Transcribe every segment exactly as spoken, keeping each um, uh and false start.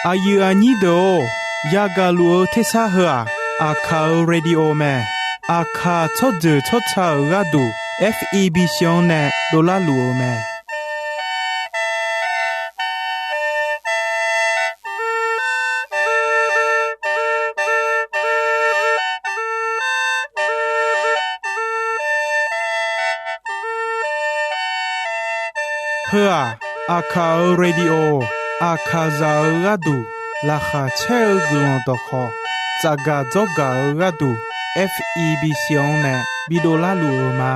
Aqyuif aqnyir deuq-or, yagaq luf-eu tersar heu-aq, Aqkaq-euq radio mae. Aqkaq tsawrjeuq tsawrca-euq gharduq, F E B C-anr nae dovlar luf-eu mae. Heu-aq, Aqkaq-euq radio, Aqkaqzaq-euq gharduq laqkhaq caer-eu guiqlanq dawqkhawq, tsafgaq dzawrgaq-eu gharduq, F E B C-anr nae bidovlar luf-eu ma.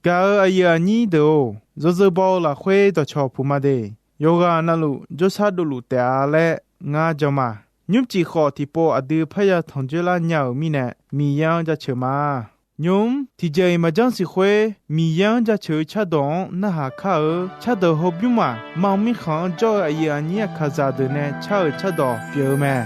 Gaq-euq aqyuif aqnyir deuq-or, yawzeu baw-eu lafkhoer dawqcawq puq ma de. Yawqghaq navluf jawrshar dovluf taef-a laer ngar jan ma. Nymrcif khawf tiqpov aqdui parya tanqjoer lar nya-euq mirnae, Miqyaer-anr jaceuq ma. Nymq-mr tiqjeq-iq maqjanr siq khoer, Miqyaer-anr jaceuq-eu cardawq-anr narhaq kar-eu cardawq hawbymr maq mam mirkhanq-anr jawr-eu aqyuif aqnyir Aqkaqzaq deuq nae car-euq cardawq pyeuf-eu mae.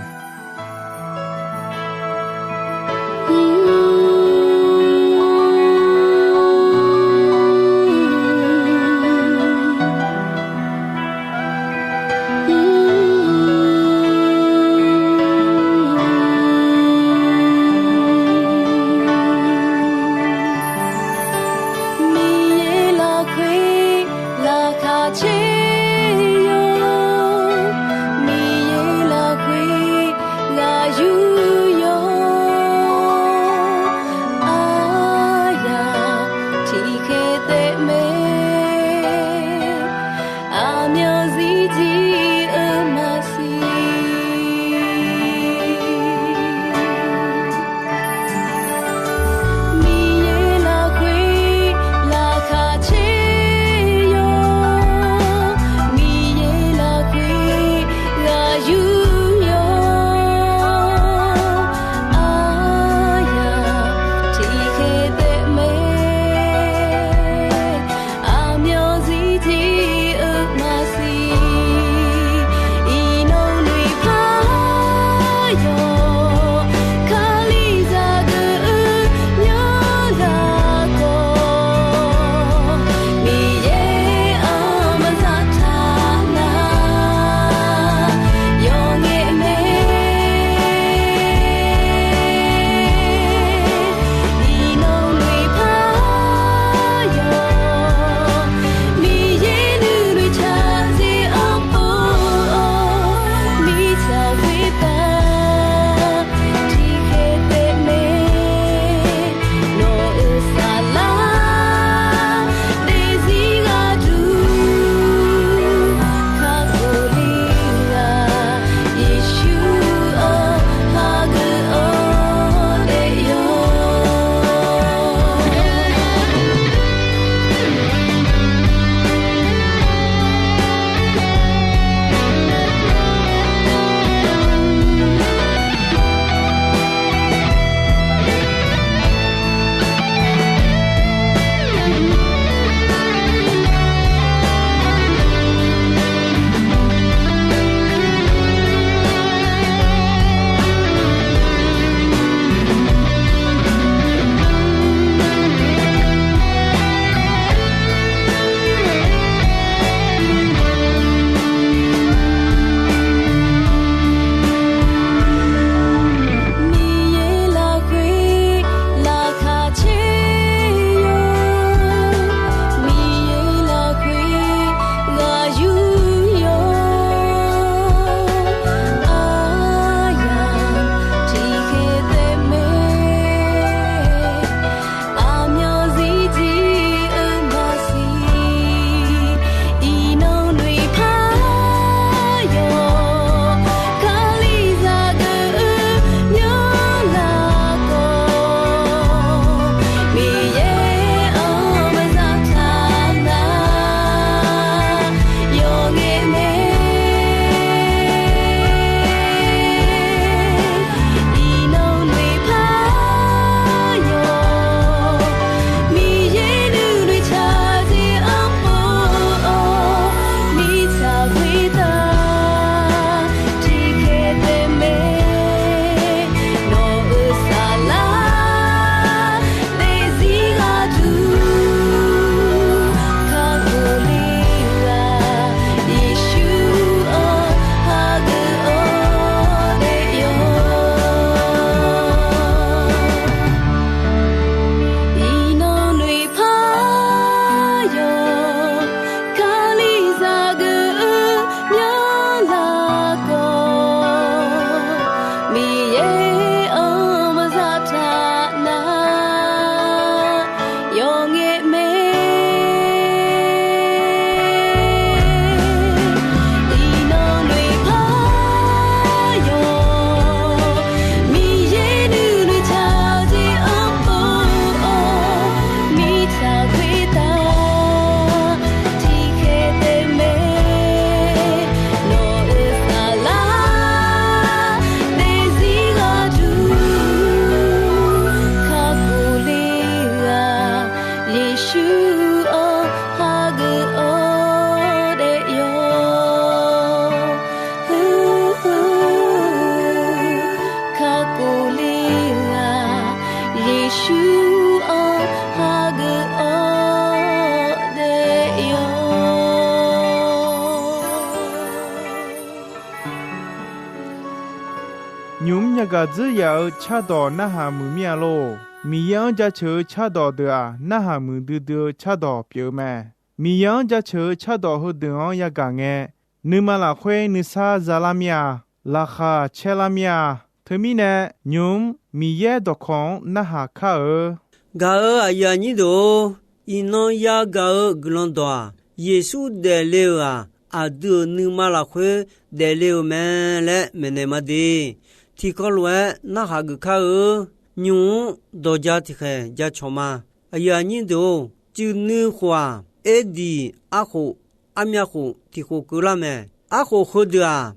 Miqyaer lafkhoer laqkhaq caer-awr, Miqyaer lafkhoer Gaqdzerzaq-eu cardawq narhaq muiq mir-a lor. Miqyaer-anr jaceuq-eu cardawq deuq-aq, narhaq muiqdui dui-eu cardawq pyeuf-eu mae. Miqyaer-anr jaceuq-eu cardawq heudeuq-anr yagaq ngae, nuima lafkhoer nuisar zalar mir-a. Laqkhaq caerlar mir-a. Teumirnae, nymq-mr Miqyaer dawqkawq-anr narhaq kar-eu. Gaq-euq aqyuif aqnyir deuq-or, iqnan yagaq-eu guiqlanq dawq-aq, Yeqsur daefle-euq-aq, aqdui-euq nuima lafkhoer daefle-euq mae laer maeqnaeq ma de. Tiqkawv lof-aer narhaq geuf kar-eu. Nymq-mr dawqja tiqkhaeq jacawq ma. Aqyuif aqnyir deuq-or, cuiv nuikhof-aq, Erdiq arkhof, armyav khof tiqkhof keuvlar mae. Arkhof heudeuq-aq,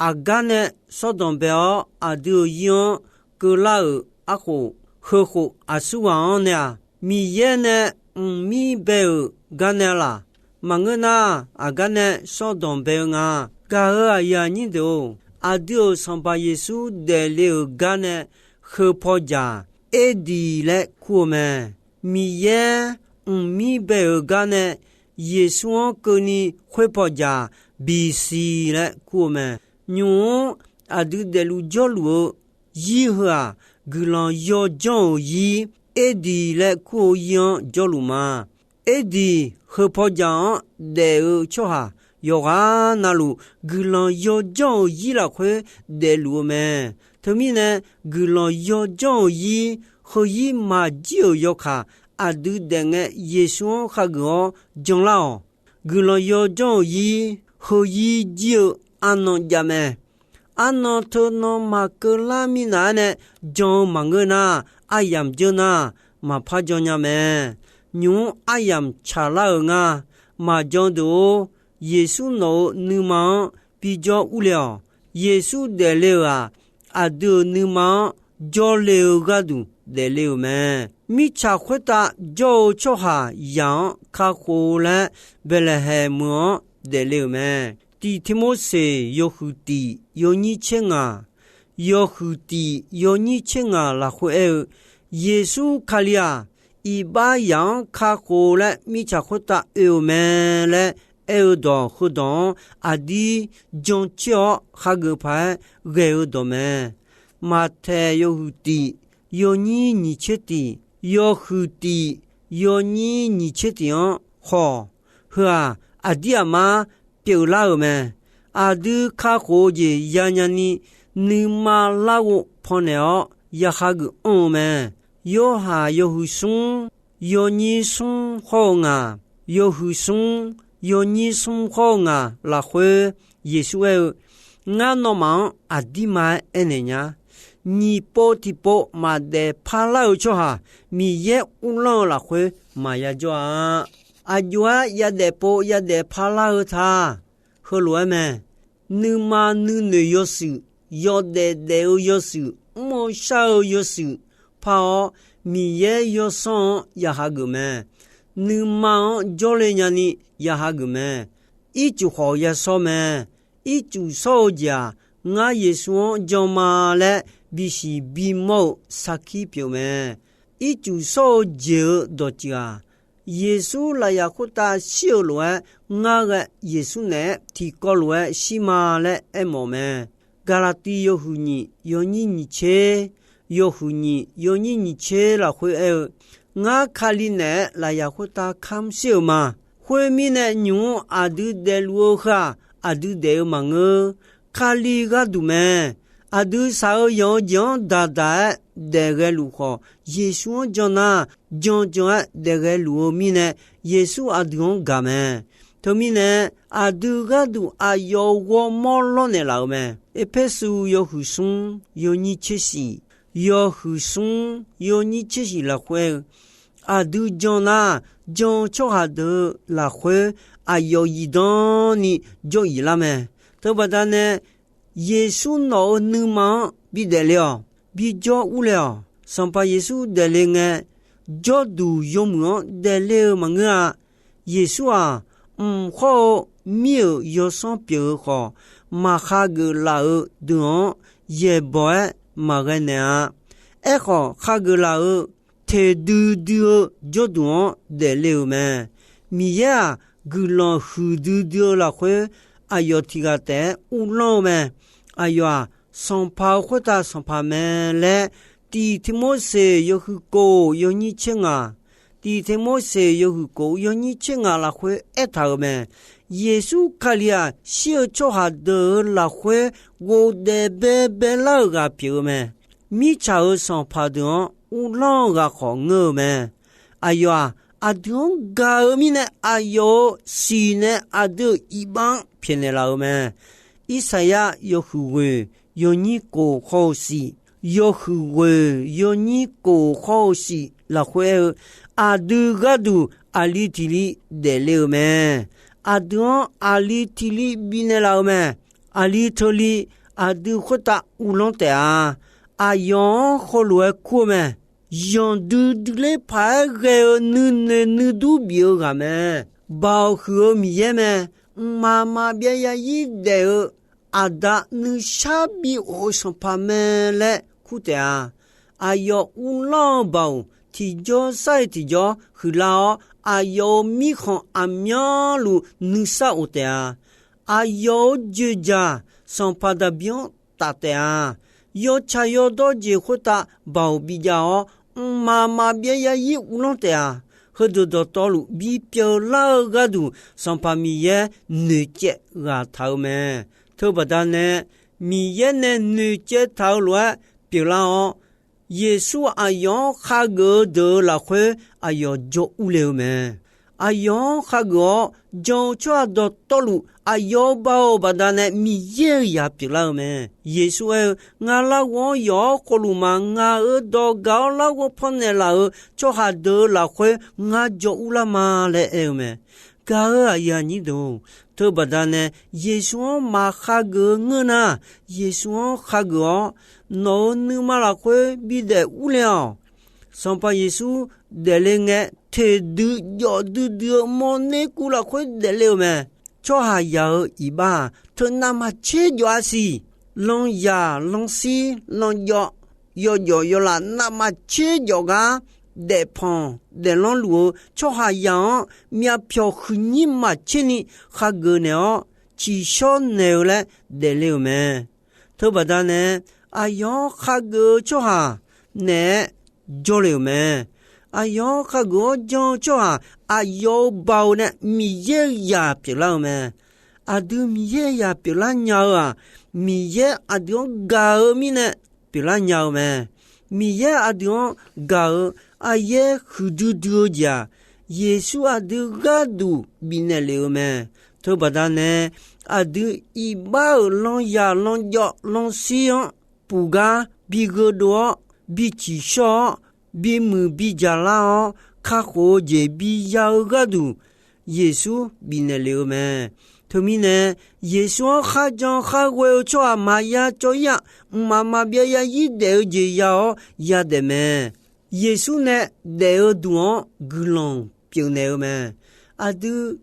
aqgar nae shawrdanq bae-awr aqdui-euq yir-anr keuvlar-euq arkhof, heukhof aqsurghaq-anr nae-aq, Miqyaer nae mqmir bae-euq gar nae laq. Maqngeur nar, aqgar nae shawrdanq bae-eu nga. Gaq-euq aqyuif aqnyir deuq-or, aqdui-euq Sanqpaq Yeqsur daefle-euq gar nae, heu paw jaq Erdiq laer kur-eu mae. Miqyaer mqmir bae-euq gar nae, Yeqsur-anr keuvni khoer paw jaq Bisiq laer kur-eu mae. Nymq-mr aqdui daefluf jawrluf-eu yir heu-aq, guiqlanq yawjanr-euq yir, Erdiq laer kur-eu yir-anr jawrluf ma. Erdiq heu paw jaq-anr daef-eu tsawrhaq yawqghaq navluf guiqlanq yawjanr-euq yir lafkhoer daefluf-eu mae. Teumirnae, guiqlanq yawjanr-euq yir, heuzir maqjir-euq yawkaq aqdui daef ngae Yeqsur-anr khageuf-awr janlar-awq. Guiqlanq yawjanr-euq yir, heuzir jir-eu arnan jav mae. Arnan teunan maqkeuvlar minav-aer nae jan-eu maqngeur nar, aryamq jeur nar, maqpar jan nya mae. Nymq-mr aryamq tsaqlar-euq nga. Maqjan deuq-or, Yeqsur nawq-euq nuima-anr bijawr urle-awq. Yeqsur daefle-euq-aq, aqdui-euq nuima-anr jawrle-eu gharduq daefle-euq mae. Mirtsaq khoertav jawr-eu tsawrhaqzaq-anr kakhof-eu laer, Baeqlaeqhaeq meuq-anr daefle-euq mae. Tiq Tirmorseq yawhuiq tiq yawnyir tser ngaq, yawhuiq tiq yawnyir tser ngaq lafkhoer aer-eu, Yeqsur Kali-aq, iqbaxzaq-anr kakhof-eu laer mirtsaq khoertav oe-euq mae laer aer-eu dawq heudawq-anr aqdir jancoer-awr khageuf paq-aer ghae-eu dawq mae. Maqtaeq yawhuiq tiq yawnyir nyiq tser tiq, yawhuiq tiq yawnyir nyiq tser tiq-anr haw-awq. Heu-aq, aqdir aqmar pyeuflar-euq mae. Aqdui kakhof-eu jeq yanya ni nuima larghov pawnaeq-awr yahageuf anr-eu mae. Yorhaq yawhuiq smr yawnyir smr hawr-eu ngaq, yawhuiq smr yawnyir smr hawr-eu ngaq lafkhoer, Yeqsur aer-eu, Ngar nawmaf-anr aqdirma-aer aernaeq nya. Nyiq pov tiqpov maqdaef parlar-eu tsawrhaq, Miqyaer uvlanr-eu lafkhoer maqya jawr-a. Aqjox-aer yadaef pov yadaef parlar-eu ta. Heulof-aer mae. Nuima nuinoeq yawshuif, yawdaef daef-eu yawshuif, mr-eu shar-eu yawshuif par-awr, Miqyaer yawsanr-anr ya hageuf mae. Nuima-anr jawrle nyani ya hageuf mae. Ircuf khawf ya shawr mae. Ircuf shawr-eu jeq-aq, Ngar Yeqsur-anr jan ma laer bisiq bimawr-eu sarkir pyeuf mae. Ircuf shawr-eu jeq-euq dawqtsuif-aq, Yeqsur lafyaq khoertav shir-euq lof-aer, ngar ghae Yeqsur naeq-aer tiqkawv lof-aer shir ma laer aermawf mae. Gaqlaqtiv yawhuiq nyiq yawnyir nyiq tser, yawhuiq nyiq yawnyir nyiq tser lafkhoer aer-eu, Ngar Kali naeq-aer lafyaq khoertav kamr shir-euq ma. Khoermirnae, nymq-mr aqdui daefluf-eu heu-aq, aqdui daef-eu maqngeur. Kali gharduq mae. Aqdui shaq-eu yanq-eu jeq-anr daqdaq-aer daef ghae luf khawf, Yeqsur-anr jan nar, jan jan-aer daef ghae luf-eu mirnae, Yeqsur aqdui-anr gaq mae. Teumirnae, aqdui gharduq aqyawf ghawrmawr lawrnaeq laf-euq mae. Erpersu yawhuiq smr yawnyir tser shif, yawhuiq smr yawnyir tser shif lafkhoer aer-eu, aqdui jan nar, jan-eu tsawrhaq deuq-eu lafkhoer aqyawf zifdan ni jawr-iq lar mae. Teubaqda nae, Yeqsur nawq-euq nuima-anr bidaef le-awq. Bijawr urle-awq. Sanqpaq Yeqsur daefle ngae, jawrduq yawmuiq-anr daefle-eu maqngeur-a. Yeqsur-aq, mq hawr-eu mir-euq yawsanr pyeuf-eu khawf, maqkhageuf laf-eu deuq-anr yaeqbawq-aer maqghae naeq-a. Aerkhawf, khageuf laf-eu teqdui dui-eu jawrduq-anr daefle-euq mae. Miqyaer-aq, guiqlanq huiqdui dui-eu lafkhoer aqyawf tiq ghaq taef-aer uvlanr-eu mae. Aqyawf-aq, Sanqpaq-euq khoertav Sanqpaq mae laer, Tiq Tirmorseq yawhuiq kof yawnyir tser ngaq, Tiq Tirmorseq yawhuiq kof yawnyir tser ngaq lafkhoer aertaq-euq mae. Yeqsur Kali-aq, shir-eu tsawrhaq deuq-euq lafkhoer ghofdaef baebae lar-euq ghaq pyeuf-eu mae. Mirtsaq-euq sanqpaq deuq-anr uvlanr-eu ghaq khawf ngeur-eu mae. Aqyawf-aq, aqdui-anr gaq-eu mirnae, aqyawf-euq siq nae aqdui-euq iqbax-anr pyaeqnaeq laf-euq mae. Irsaqyar yawhuiq ghoeq yawnyir kof khawr-eu siq, yawhuiq ghoeq yawnyir kof khawr-eu siq lafkhoer aer-eu, aqdui gharduq aqli tiq li daefle-euq mae. Aqdui-anr aqli tiq li bifnaeq laf-eu mae. Aqli teu li aqdui khoertav uvlanr taef-a. Aqyawf-anr heulof-aer kur-eu mae. Zanqdui duiler paq-aer ghae-eu nuinoeq nuidur bif-eu ghaq mae. Baoq huiq-eu Miqyaer mae. Mqmaq maqbyav yarzir daef-eu Aqda nuishar bi of-eu Sanqpaq mae laer kur taef-a. Aqyawf uvlanr-eu baoq tiqjawr sar-iq tiqjawr huiqlar-awr, aqyawf-euq mirkhanq aqmyanluf nuisar of taef-a. Aqyawf-euq joeqjaq Sanqpaq Daqbir-anr taf taef-a. Yawtsaq yawdawr jeq khoertav baoq bijav-awr, mqmaq maqbyav yarzir uvlanr taef-a. Heudeuq dawqtawvluf bipyeuf lar-eu gharduq, Sanqpaq Miqyaer noeqcaev ghaq taq-eu mae. Teubaqda nae, Miqyaer nae noeqcaev taq-eu lof-aer pyeuflar-awr, Yeqsur aqyawf-anr khageuf-eu deuq-euq lafkhoer aqyawf jawr urle-eu mae. Aqyawf-anr khageuf-awr jan-eu tsawrhaq dawqtawvluf, aqyawf-euq baoq baqdanae Miqyaer-euq zaq pyeuflar-eu mae. Yeqsur aer-eu, Ngar larghov-anr yawq-awr khofluf ma. Ngaq-euq dawq gaq-awr larghov pawnaeq laf-euq tsawrhaq deuq-euq lafkhoer ngar jawr urlar ma laer aer-eu mae. Gaq-euq aqyuif aqnyir deuq-or, teubaqda nae Yeqsur-anr maqkhageuf-eu ngeur nar, Yeqsur-anr khageuf-awr, nawq-euq nuima lafkhoer bidaef urle-awq. Sanqpaq Yeqsur daefle ngae, teqdui jawf duidui-eu mawrner kuv lafkhoer daefle-euq mae. Tsawrhaqzaq-euq iqbax-aq, teu navmaqtser jawf-a siq. Lanzaq lanzir lanjawv, yawjawf yawlaf navmaqtser jawf gar daefpanq daeflanr luf-eu tsawrhaqzaq-anr myavpyawq huiqnyir maqtser ni khageuf naeq-awr, tsiqshawr naeq-eu laer daefle-euq mae. Teubaqda nae, aqyawf-anr khageuf-eu tsawrhaq naeq-aer jawrle-euq mae. Aqyawf-anr khageuf-awr jan-eu tsawrhaq, aqyawf-euq baoq nae Miqyaer-euq zaq pyeuflar-eu mae. Aqdui Miqyaer-euq zaq pyeuflar nya-eu-aq, Miqyaer aqdui-anr gaq-eu mirnae pyeuflar nya-eu mae. Miqyaer aqdui-anr gaq-eu aqyaer huiqdui dui-eu jeq-aq, Yeqsur aqdui gharduq bifnaeq lef-eu mae. Teubaqda nae, aqdui iqbax-euq lanzaq lanjawv lanzir-anr puq gar bi gheudov-awr, bi tsiqshawr-awr, bimuiq bi jaqlar-awr, kakhof-eu jeq biya-eu gharduq, Yeqsur bifnaeq lef-eu mae. Teumirnae, Yeqsur-anr kharjan kharghoe-eu tsawrhaq maqya cawv-ir-aq, mqmaq maqbyav yarzir daef-eu jeq ya-awr yadaef mae. Yeqsur nae daef-eu duq-anr guiqlanq pyeufnaeq-eu mae. Aqdui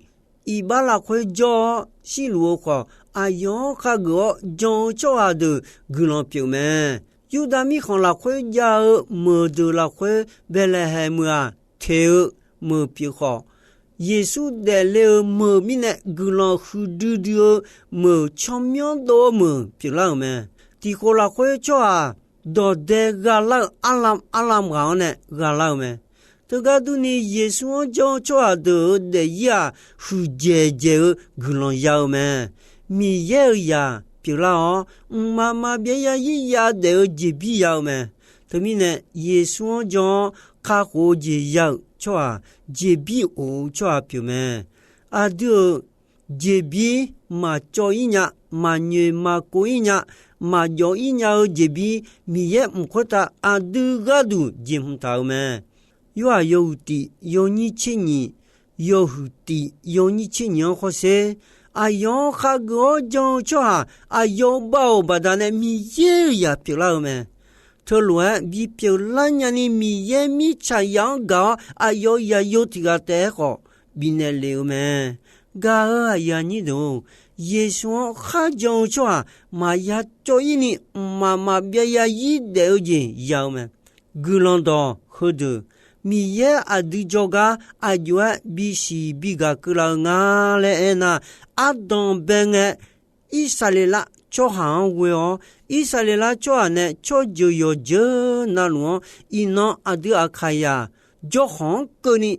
iqbax lafkhoer jawr-awr shirluf-eu khawf, aqyawf-anr khageuf-awr jan-eu tsawrhaq deuq guiqlanq pyeuf mae. Yurdav mirkhanq lafkhoer jav-eu meuq deuq lafkhoer, Baeqlaeqhaeq meuq-aq, teq-eu meuq pyeuf khawf, Yeqsur daefle-eu meuq mirnae guiqlanq huiqdui dui-eu meuq, tsawrmyanr dov-eu meuq pyeuflar-euq mae. Tiqkhof lafkhoer tsawrhaq dawqdae gha lar-eu arlam arlam ghaq-anr nae gha lar-eu mae. Teugar durni, Yeqsur-anr janr-eu tsawrhaq deuq-euq daefzir-aq, huiqdzaeq dzaeq-eu guiqlanq ya-eu mae. Miqyaer-euq zaq pyeuflar-awr, mqmaq maqbyav yarzir yadaef-eu jeqbir ya-eu mae. Teumirnae, Yeqsur-anr jan-awr kakhof-eu jeq ya-euq tsawrhaq, jeqbir of-eu tsawrhaq pyeuf mae. Aqdui-euq jeqbir maqcawv-ir nya, maqnyoeq maqkov-ir nya, maqjawv-ir nya-eu jeqbir, Miqyaer mq khoertav aqdui gharduq jeqhmq taq-euq mae. Yorhaq yawhuiq tiq yawnyir tser nyiq, yawhuiq tiq yawnyir tser nyiq-anr hawsher. Aqyawf-anr khageuf-awr jan-eu tsawrhaq, aqyawf-euq baoq baqdanae Miqyaer-euq zaq pyeuflar-eu mae. Teulof-aer bipyeuf lar nyani Miqyaer mirtsaqzaq-anr gaq-awr aqyawf-euq zaqyo tiq ghaq taef-aer khawf bifnaeq lef-eu mae. Gaq-euq aqyuif aqnyir deuq-or, Yeqsur-anr kharjan-eu tsawrhaq maqya cawv-ir ni mqmaq maqbyav yarzir daef-eu jeq ya-eu mae. Guiqlanq dawq heudeuq, Miqyaer aqdui jawrgar aqjox-aer bisiq bigaq keuvlaf-eu nga laer aernar, ardanq bae ngae, Irsaqleqlav tsawrhaq-anr ghoe-awr, Irsaqleqlav tsawrhaq nae tsawrjeuq yawqjeuq navluf-anr iqnan aqdui Aqkaqyaq jawrkhawq-anr keuvni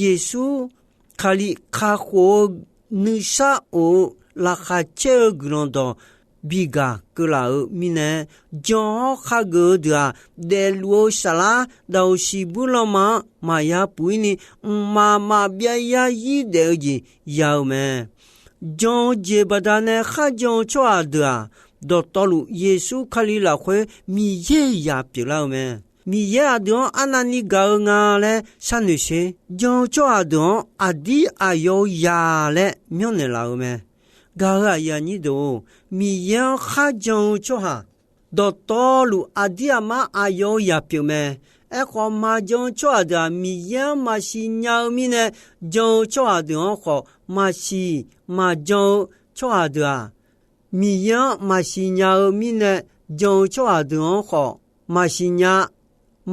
Yeqsur Kali kakhof-eu nuisar of-eu laqkhaq caer-eu guiqlanq dawq bigaq keuvlaf-euq mirnae, jan-awr khageuf-eu deuq-aq, daefluf-eu saflar daqoq siqbuir lanma-anr maqya puq-ir ni, mqmaq maqbyav yarzir daef-eu jeq ya-eu mae. Jan-eu jeq baqdanae kharjan-eu tsawrhaq deuq-aq, dawqtawvluf Yeqsur Kali lafkhoer Miqyaer-euq zaq pyeuflar-eu mae. Miqyaer aqdui-anr arnavni gaq-eu nga laer sharnoeq sher. Jan-eu tsawrhaq deuq-anr aqdir aqyawf-eu zaq laer myanrnaeq laf-eu mae. Gaq-euq aqyuif aqnyir deuq-or, Miqyaer-anr kharjan-eu tsawrhaq dawqtawvluf aqdir aqmar aqyawf-eu zaq pyeuf mae. Aerkhawf, maqjan-eu tsawrhaq deuq-aq, Miqyaer-anr maqsiq nya-eu mirnae, jan-eu tsawrhaq deuq-anr khawf maqsiq, maqjan-eu tsawrhaq deuq-aq, Miqyaer-anr maqsiq nya-eu mirnae, jan-eu tsawrhaq deuq-anr khawf maqsiq nya.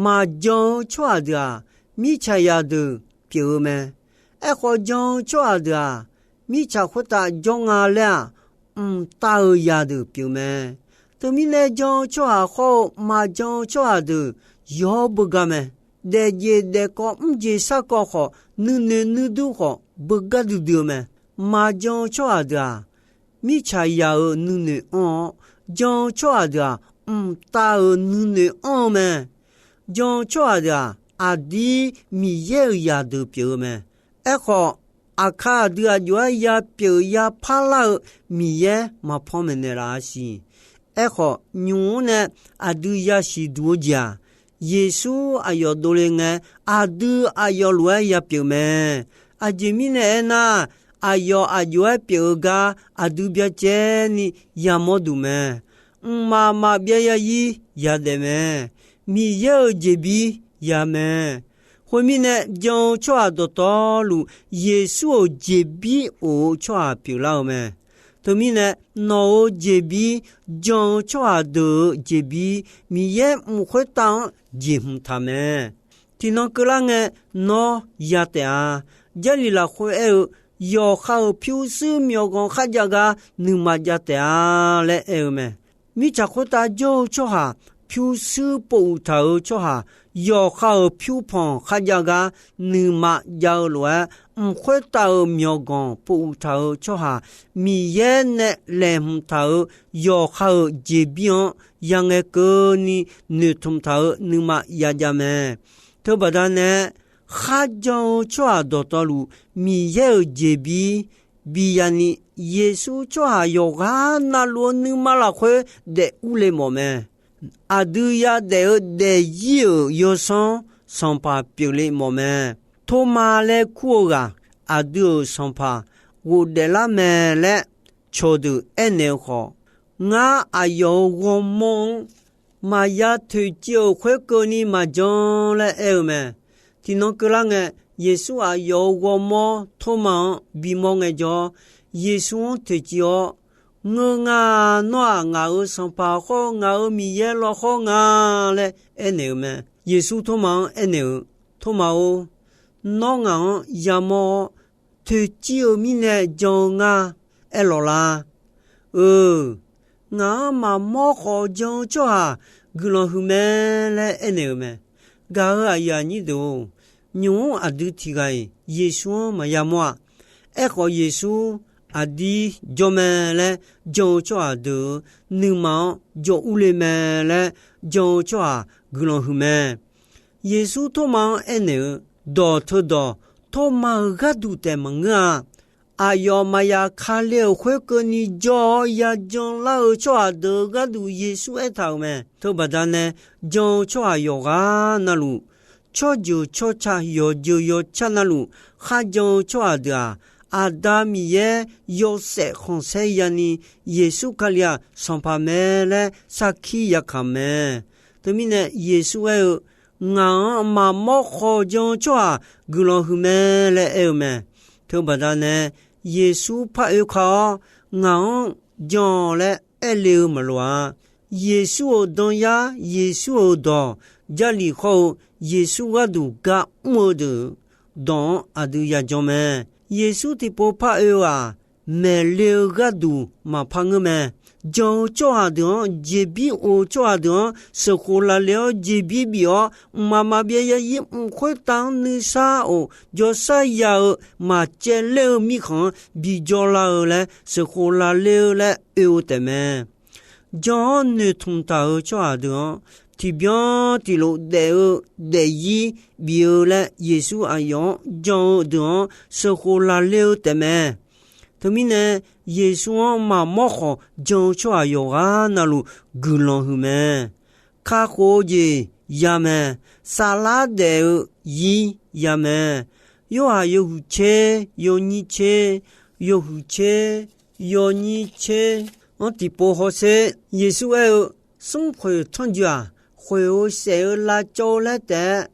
Maqjan-eu tsawrhaq deuq-aq, mirtsaqzaq deuq pyeuf-eu mae. Aerkhawf, jan-eu tsawrhaq deuq-aq, mirtsaq khoertav jawr nga laer-aq, mqtav-euq zaqdeuq pyeuf mae. Teumirnae, jan-eu tsawrhaq khawr-eu maqjan-eu tsawrhaq deuq yawr beugar mae. Daefjeq daefkawv mrjeq sarkawv khawf, nuinoeq nuidur khawf, beugar duidui-eu mae. Maqjan-eu tsawrhaq deuq-aq, mirtsaqzaq-euq nuinoeq anr-awr, jan-eu tsawrhaq deuq-aq, mqtav-euq nuinoeq anr-eu mae. Jan-eu tsawrhaq deuq-aq, aqdir Miqyaer-euq zaqdeuq pyeuf-eu mae. Aerkhawf, aqkar aqdui aqjox-aer ya pyeuf ya parlar-eu Miqyaer maqpanmaeq naeqlaf-a siq. Aerkhawf, nymq-mr nae aqdui yasiq duq-eu jeq-aq, Yeqsur aqyawf dovle ngae, aqdui aqyawf lof-aer ya pyeuf mae. Aqjeq mirnae aernar, aqyawf aqjox-aer pyeuf-eu gar aqdui byacaevni yamawr duq mae. Mqmaq maqbyav yarzir yadaef mae. Miqyaer-euq jeqbir ya mae. Khoermirnae, jan-eu tsawrhaq dawqtawvluf, Yeqsur-euq jeqbir of-eu tsawrhaq pyeuflar-eu mae. Teumirnae, nawq-euq jeqbir, jan-eu tsawrhaq deuq-euq jeqbir, Miqyaer mq khoertav-anr jeqhmq taq mae. Tiqnan keuvlar ngae, nawr ya taef-a. Jarlif lafkhoer aer-eu, yawqha-euq pyurshuir myawqganq kharjav gar nuima jav taef-a laer aer-eu mae. Mirtsaq khoertav jawr-eu tsawrhaq, pyurshuir pov uq taq-euq tsawrhaq, yawqha-euq pyurpanq kharjav gar nuima jav-eu lof-aer, mq khoertav-euq myawqganq pov uq taq-euq tsawrhaq, Miqyaer nae laeqhmq taq-euq yawqha-euq jeqbir-anr yangae keuvni noeqtmq taq-euq nuima yajav mae. Teubaqda nae, kharjan-eu tsawrhaq dawqtawvluf, Miqyaer-euq jeqbir bi yani, Yeqsur tsawrhaq yawqghaq navluf-eu nuima lafkhoer daef urle mawf mae. Aqdui yadaef-eu daefzir-euq yawsanr sanqpaq pyeufle mawf mae. Tormav laer kur-eu ghaq, aqdui-euq sanqpaq ghofdaef lar mae laer cawqdeuq aernaeq-eu khawf, ngar aqyawf-euq ghawrmawr-anr maqya toeqciv-euq khoerkeuvni maqjan laer aer-eu mae. Tiqnan keuvlar ngae, Yeqsur aqyawf-euq ghawrmawr Tormav-anr bimawr ngaejawr, Yeqsur-anr toeqciv-awr, Ngeur nga, nawr-aq ngaq-euq Sanqpaq khawr-eu ngaq-euq Miqyaer lawkhawr nga laer aernaeq-eu mae. Yeqsur Tormav-anr aernaeq-eu, Tormav-or, nawr ngaq-anr yamawr-awr, toeqciv-eu mirnae jan-eu ngar aer lawq la. Eu, ngaq-anr maqmawr khawf jan-eu tsawrhaq guiqlanq huiq mae laer aernaeq-eu mae. Gaq-euq aqyuif aqnyir deuq-or, nymq-mr aqdui tiqghaq-iq Yeqsur-anr maqya mawr-a. Aerkhawf, Yeqsur aqdir jawr mae laer jan-eu tsawrhaq deuq-euq nuima-anr jawr urle mae laer jan-eu tsawrhaq guiqlanq huiq mae. Yeqsur Tormav-anr aernaeq-eu, Dawq teudawq Tormav-euq gharduq taef maqngeur-a. Aqyawf maqya kale-euq khoerkeuvni jawr-awr yajan lar-eu tsawrhaq deuq-euq gharduq Yeqsur aertaq-euq mae. Teubaqda nae jan-eu tsawrhaq yawqghaq navluf, tsawrjeuq tsawrca yawqjeuq yawqca navluf kharjan-eu tsawrhaq deuq-aq, Aqda Miqyaer yawshaef khanqsaer yani Yeqsur Kali-aq Sanqpaq mae laer sarkir yakaq mae. Teumirnae Yeqsur aer-eu, Ngaq-anr maqmawr khawf jan-eu tsawrhaq guiqlanq huiq mae laer aer-eu mae. Teubaqda nae Yeqsur par oe ka-awr, Ngaq-anr jan laer aer le-eu maqloq-a. Yeqsur-euq danyar, Yeqsur-euq dawq, Jarlif khawr-eu Yeqsur gharduq gar mr-eu deuq dawq-anr aqdui yajan mae. Yeqsur tiqpov par oe-eu-aq, maeqle-eu gharduq maqpar ngeur mae. Jan-eu tsawrhaq deuq-anr, jeqbir of-eu tsawrhaq deuq-anr sheuqkhof lafle-awr jeqbir bif-awr, mqmaq maqbyav yarzir mq khoertav-anr nuisar of jawrshar ya-eu maqcaevler-eu mirkhanq-anr bi jawrlar-eu laer sheuqkhof lafle-eu laer oe-eu taefmae. Jan-awr noeqtmq taq-euq tsawrhaq deuq-anr tiqbyan tiqlof daef-eu daefzir bif-eu laer Yeqsur aqyawf-anr jan-eu deuq-anr sheuqkhof lafle-eu taefmae. Teumirnae, Yeqsur-anr maqmawr khawf jan-eu tsawrhaq yawqghaq navluf guiqlanq huiq mae. Kakhof-eu jeq ya mae. Saflar daef-eu zir ya mae. Yorhaq yawhuiq tser, yawnyir tser, yawhuiq tser, yawnyir tser-anr tiqpov hawsher. Yeqsur aer-eu, smrkhoeq tanrjoe-aq, khoeq-eu saef-eu lavcawv-eu laer taef-aer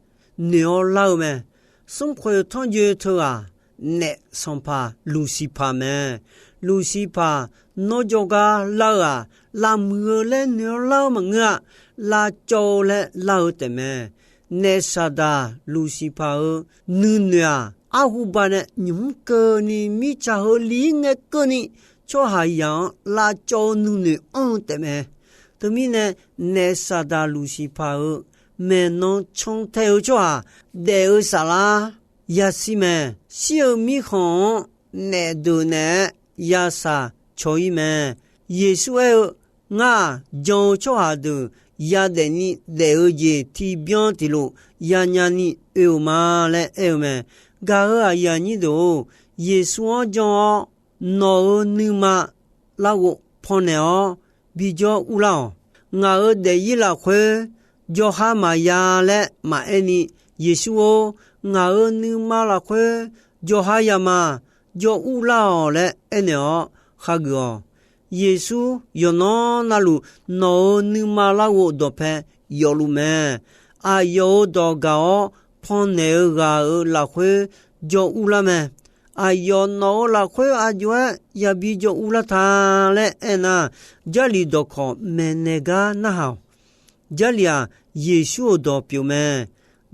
noeq-awr lar-eu mae. Smrkhoeq tanrjoe teughaq naef sanqpaq Luqsiqpaq mae. Luqsiqpaq nawr jawrgar lar-eu-aq, lavmuiq-eu laer noeq-awr lar-eu maqngeur-a. Lavcawv-eu laer lar-eu taefmae. Naef saqdaq Luqsiqpaq-euq nuinoeq-aq, arhuba nae nymq mr keuvni mirtsaq heu li-ir ngae keuvni tsawrhaqzaq-anr lavcawv-eu nuinoeq anr-eu taefmae. Teumirnae, naef saqdaq Luqsiqpaq-euq maeqnan cantae-eu tsawrhaq daef-eu saflar yashir mae. Shir-eu mirkhanq-anr naef deuq naeq-aer yashaq caw-ir mae. Yeqsur aer-eu, Ngar-aq, jan-eu tsawrhaq deuq yadaef ni daef-eu jeq tiqbyan tiqlof yanya ni oe-euq ma laer aer-eu mae. Gaq-euq aqyuif aqnyir deuq-or, Yeqsur-anr jan-awr, nawq-euq nuima larghov pannaeq-awr bijawr urlar-awq. Ngaq-euq daefzir lafkhoer jawrhar maqya laer maqaer ni, Yeqsur-or, ngaq-euq nuima lafkhoer jawrhar ya ma, jawr urlar-awq laer aernaeq-awr hageuf-awq. Yeqsur yawqnan navluf nawq-euq nuima larghov dawqpae yawfluf mae. Aqyawf-euq dawq gaq-awr pannaeq-eu ghaq-euq lafkhoer jawr urlar mae. Aqyawf nawq-euq lafkhoer aqjox-aer yabi jawr urlar ta laer aernar, Jarlif dawqkawq maeqnaeq gar narhaq-awq. Jarlif-aq, Yeqsur-euq dawq pyeuf mae.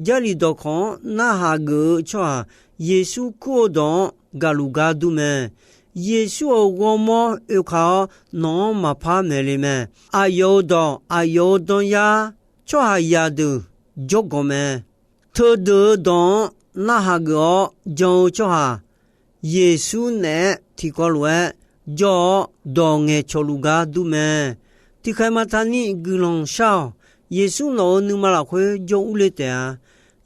Jarlif dawqkawq-anr narhaq geuf-eu tsawrhaq, Yeqsur kur-eu dawq-anr gaqluf gar dur mae. Yeqsur-euq ghawrmawr oekaq-awr, nawq-anr maqpar maeq le mae. Aqyawf-euq dawq, aqyawf-euq danyar, tsawrhaqzaq deuq jawrganq mae. Teudeuq-eu dawq-anr narhaq geuf-awr jan-eu tsawrhaq, Yeqsur naeq-aer tiqkawv lof-aer jawr-awr, dawq ngaeqcawq luf gar dur mae. Tiqkhaeq maqtaqni guiqlanq shar-awq. Yeqsur nawq-euq nuima lafkhoer jawr urle taef-a.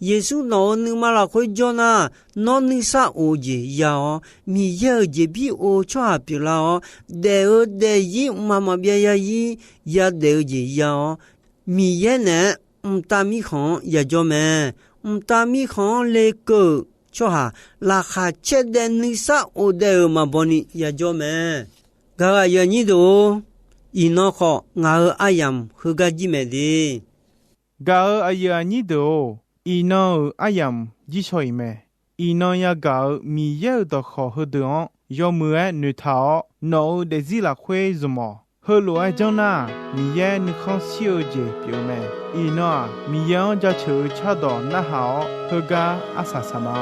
Yeqsur nawq-euq nuima lafkhoer jawr nar, nawr nuisar of-eu jeq ya-awr, Miqyaer-euq jeqbir of-eu tsawrhaq pyeuflar-awr, daef-eu daefzir mqmaq maqbyav yarzir yadaef-eu jeq ya-awr, Miqyaer naeq-aer mqtav mirkhanq-anr yajawr mae. Mqtav mirkhanq-anr lekeuv-euq tsawrhaq, laqkhaq caer daev nuisar of daev-euq maqbaw ni yajawr mae. Gaq-euq aqyuif aqnyir deuq-or, iqnan khawf ngaq-euq aryamq heugar jir mae de. Gaq-euq aqyuif aqnyir deuq-or, iqnan-euq aryamq jir shaw-iq mae. Iqnan yagaq-euq Miqyaer-euq dawqkawq heudeuq-anr yawmuiq-aer noeqtaq-awr, nawq-euq daefzir lafkhoer zmq-awq. Heulof-aer janr nar, Miqyaer nuikhanr shir-eu jeq pyeuf-eu mae. Iqnan-aq, Miqyaer-anr jaceuq-eu cardawq narhaq-awr, heugar arsaq saq ma.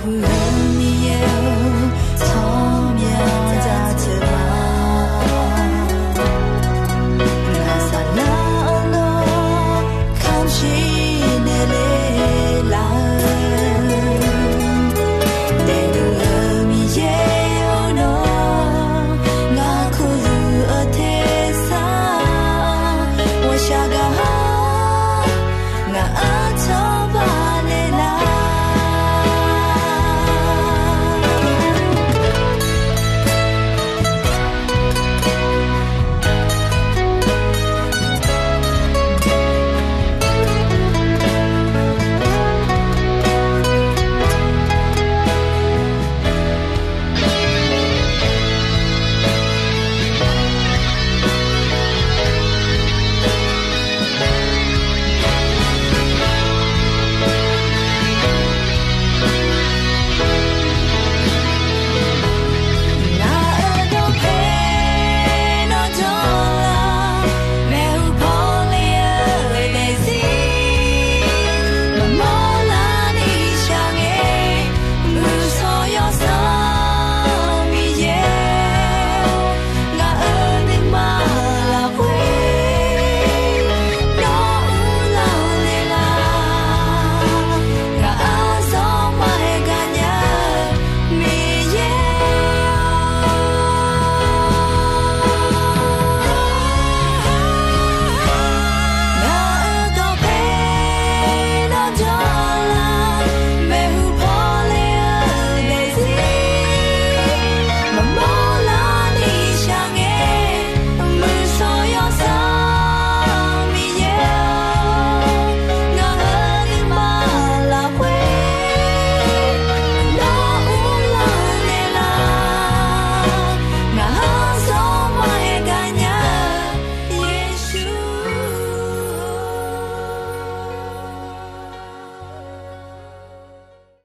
Aqyuif